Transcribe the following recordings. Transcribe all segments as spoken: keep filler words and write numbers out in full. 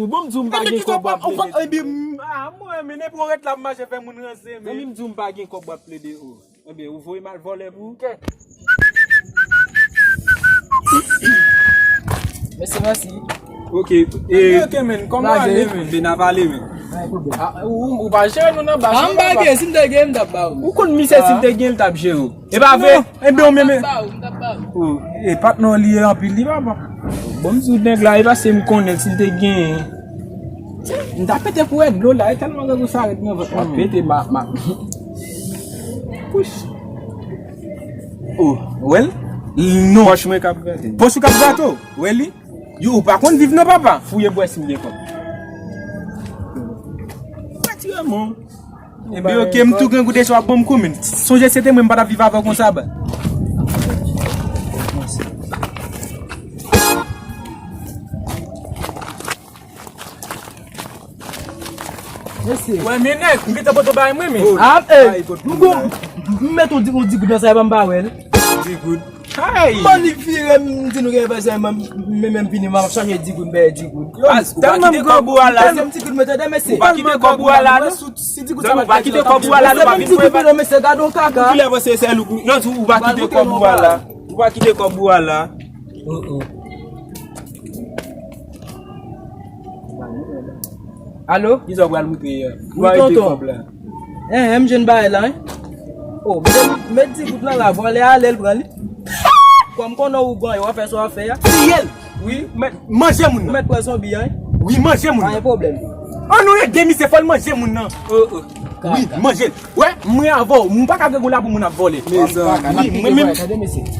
pou ou. Bon, m di w m pa gen kòb w ap plede. Ebyen, ah, mwen, men nenpòt ret la ap mache fè moun ranse, men. Zanmi m di w m pa gen kòb w ap plede, o. Ebyen, ou voye m al vòlè pou ou? Mèsi, mèsi. Ok, e, ok, men, kòman ale, men? Ben, ap ale, men. Ah, ou, ou pa jere nou nan bas, ah, m pa gen, si m te gen, m t ap ba ou. Ou konn misye, si m te gen, l t ap jere w. E pa vre? Ebyen, ou menm. M t ap ba ou, m t ap ba ou. Oh, e patnè w li ye anpil, li, papa. Bon, m di w nèg la, e paske m konnen l, si l te genyen. M ta pete kou wè dlo la, e tèlman grangou sa ret nan vant mwen. W ap pete, ma, ma. Pouch. Oh, wè l? Non. Pòch mwen k ap grate. Pòch ou k ap grate w? Wè li? Yo, ou pa konn viv non, papa. Fouye pou wè si m gen kòb. Pati wè mwen. Ebyen, ok, m tou grangou deja w ap ban m kou, men. Sonje se te mwen, m pa t ap viv avè w konsa, ba. Mesye. Wè, men nèg, m gentan pote w bay mwen, men. Ah, eh, m gon, m met yon di, yon di goud nan sa, e pa m pa wè l. Di goud. Hey! Bon, li vire, m di nou gen bezwen, men, men, men m vini, m ap chache di goud, m peye di goud. Yo, tèlman m grangou a la. Pase m ti goud, men tande, mesye. Ou pa kite kòb ou a la, non? Si di goud sa pa kite kòb ou a la, non, pa vin fè. Mesye, gade yon kaka. Kilè panse se lou, non, ou pa kite kòb ou a la. Ou pa kite kòb ou a la. Oh, oh. Alo? Kisa w pral moutre yè? Wi, tonton. Kòb la. Eh, eh, m jwenn bagay la, wi. Oh, met, met di goud lan la, vòlè ale, l pran li. Kòm konnen ou ganyen, w ap fè sa w ap fè a. Fiyèl! Wi. Manje moun nan. Ou mèt pran zonbi an, wi. Wi, manje moun nan. Pa gen pwoblèm. An nou ede misye, fò l manje moun nan. Oh, oh. Wi, manje l. Wè, mwen avè w, m pa ka grangou la pou moun ap vòlè. Mezanmi. Wi, mwen menm.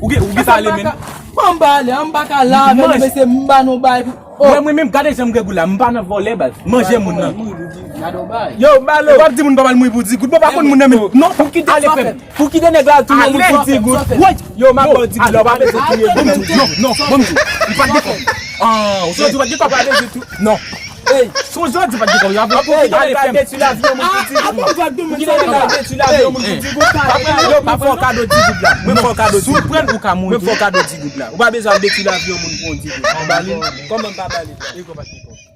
Ou gen, ou gen sa ale, men. Bon, m pa ale, m pa ka la avè nou, mesye, m ba nou bay. Mwen, mwen menm, gade jan m grangou la, m pa nan vòlè, baz. Manje moun nan. Yo, balo. Ou ap di moun pa pral mouri pou di goud, bon, pa konn moun nan, men. Non, pou kite ale, frè m. Pou kite nèg la al tounen moun pou di goud. Yo, m ap ba w di goud la, ou pa bezwen touye moun. Non, non, non, m pa t gen kòb. Ah, ou sot di ou pa t gen kòb. Non. Ey, sonje w di pa t gen kòb, y ap ale, frè m. Pou kite nèg la detwi lavi yon moun pou di goud. Pou kite nèg la detwi lavi yon moun pou di goud. Yo, mwen fè w kado di goud la. Mwen fè w kado di goud. Si w pran l, ou ka mouri. Mwen fè w kado di goud la. Ou pa bezwen al detwi lavi yon moun pou yon di goud. Ou ba li l. Kòman m pa ba li l?